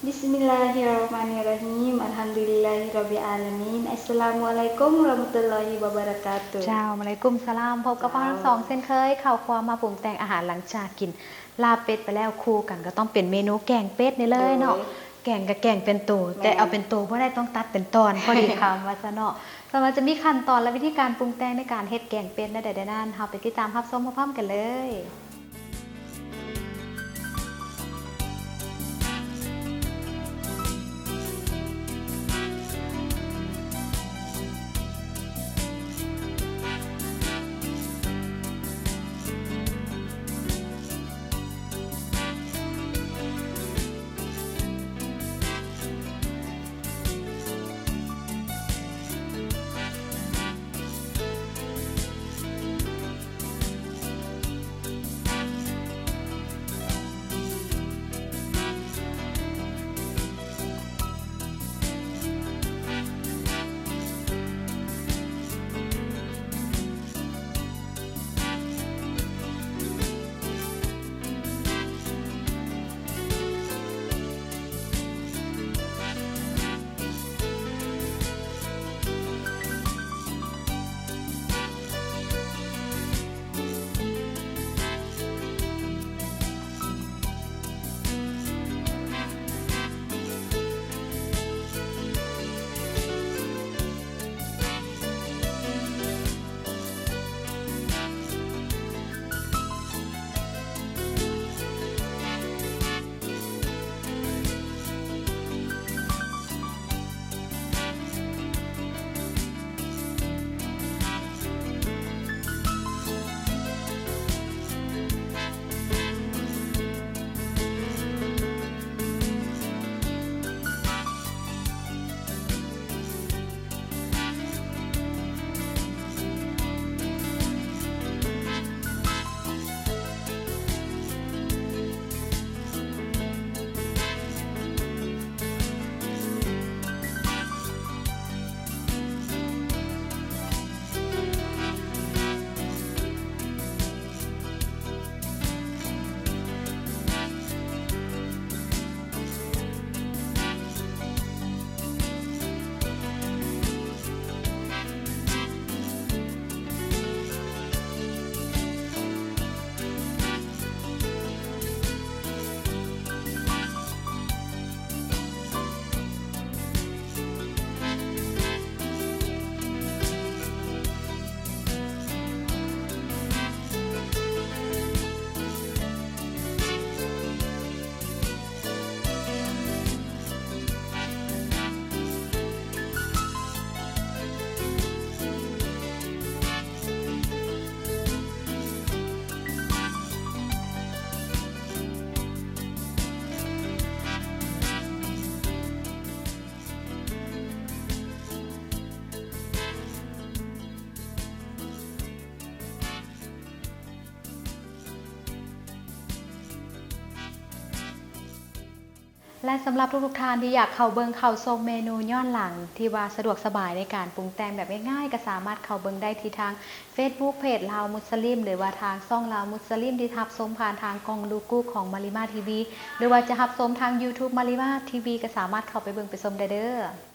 ບິສມິລລາຮິຣະໝານອີຣະຮີມ ອັລຮຳດູລິລລາຮິຣັບບິລອາລາມີນ ອັສສະລາມຸອະໄລກຸມ ວະຣະມະຕຸລລອຮິ ວະບະຣະກາຕຸ. ເຈົ້າ ມະໄລກຸມສະລາມ. ພົບກັບເຮົາທັງສອງເຊັ່ນເຄີຍ ເຂົ້າຄົວມາປຸງແຕ່ງອາຫານຫຼັງຈາກກິນລາບເປັດໄປແລ້ວ ຄູ່ກັນກໍຕ້ອງເປັນເມນູແກງເປັດນີ້ເລີຍເນາະ. ໂດຍ ແກງກໍແກງເປັນໂຕ ແມ່ນ ແຕ່ເອົາເປັນໂຕບໍ່ໄດ້ ຕ້ອງຕັດເປັນຕອນ ພໍດີຄຳວ່າຊັ້ນເນາະ. ສ່ວນວ່າຈະມີຂັ້ນຕອນ ແລະ ວິທີການປຸງແຕ່ງໃນການເຮັດແກງເປັດແນວໃດແດ່ນັ້ນ ເຮົາໄປຕິດຕາມຮັບຊົມພ້ອມໆກັນເລີຍ. ແລະ ສຳລັບທຸກໆທ່ານທີ່ຢາກເຂົ້າເບິ່ງເຂົ້າຊົມເມນູຍ້ອນຫຼັງ ທີ່ວ່າສະດວກສະບາຍໃນການປຸງແຕ່ງແບບງ່າຍໆ ກໍສາມາດເຂົ້າເບິ່ງໄດ້ທີ່ທາງເຟສບຸກເພຈລາວມຸດສະລິມ ຫຼືວ່າທາງຊ່ອງລາວມຸດສະລິມ ທີ່ຮັບຊົມຜ່ານທາງກ້ອງລູກກຸກຂອງມາລິມາທີວີ ຫຼືວ່າຈະຮັບຊົມທາງຢູທູບມາລິມາທີວີ ກໍສາມາດເຂົ້າໄປເບິ່ງໄປຊົມໄດ້ເດີ້.